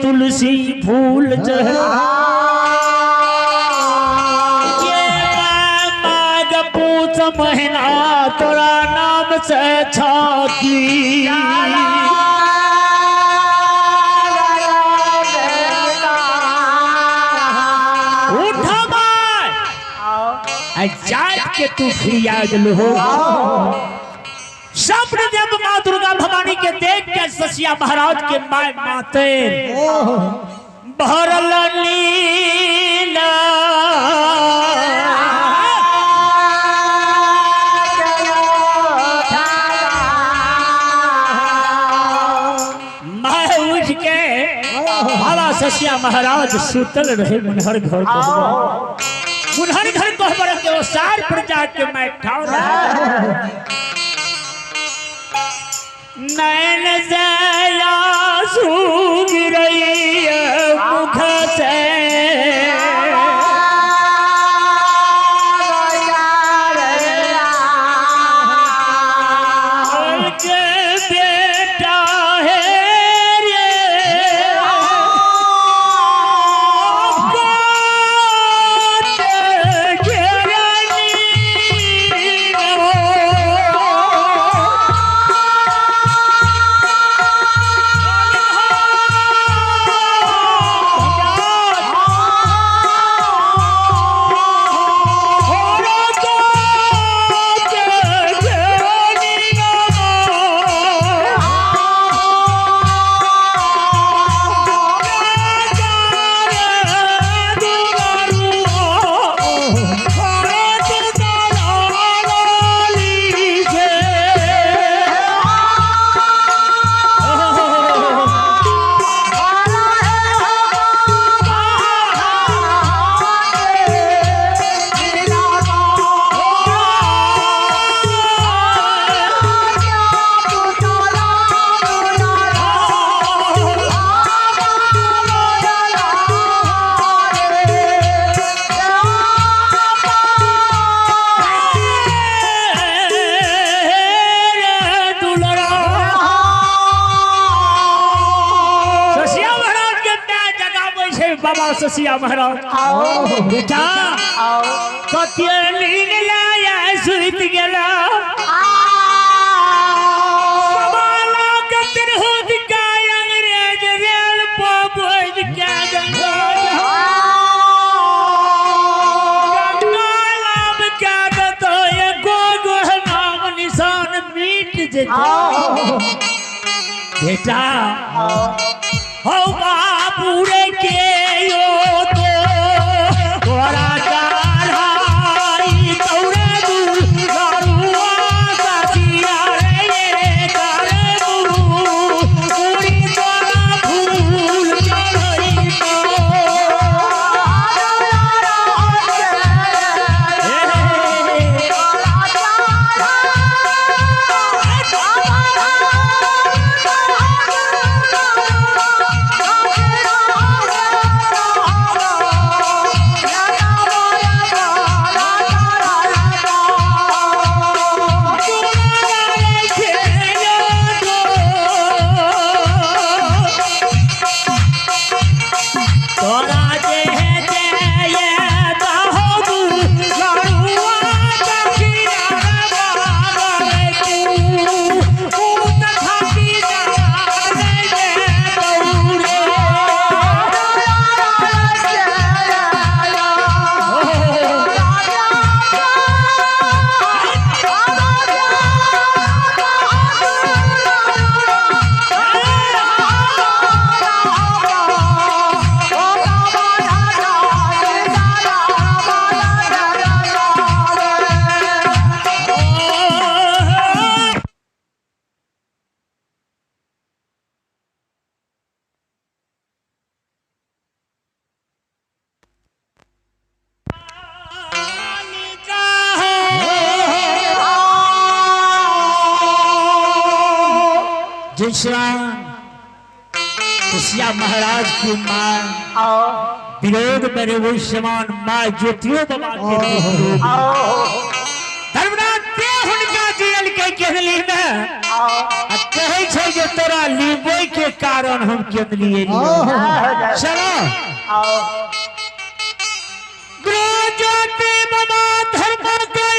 तुलसी फूल चढ़े पूछ महीना तोरा नाम से छाकी जात के तू फरियाद लो। सब जब माँ दुर्गा भवानी के देख के ससिया महाराज के my माते भरल नीला मैं उठ के बाबा ससिया महाराज सुतल रहे मुनहर घर मुनहर घर कोहबर के वो सार पर जाके मैं ठाव नैन से आंसू गिरई मुख से के बेटा है रे बाबा ससिया महाराज बेटा कतिया नींद लाया सुत गेला बाबा कतिर होत का अंग्रेज रेल पबज के गंगा नाम के तो एको गो नाम निशान मिट जेते बेटा हो बाबू रे के यो तो तोरा चढ़ाई तोरे दुलारुआ सासिया रे करे पूरी तोरा फूल चढ़ई तो जैसवान खुशिया महाराज की माँ विरोध में रे समान माँ ज्योतियो बाबा के विरोध। धर्मराज ते हुनका जियल के केनली ने आ कहै छै जे तोरा लीबै के कारण हम केनलिए। चलो गुरु ज्योति बाबा धर्म के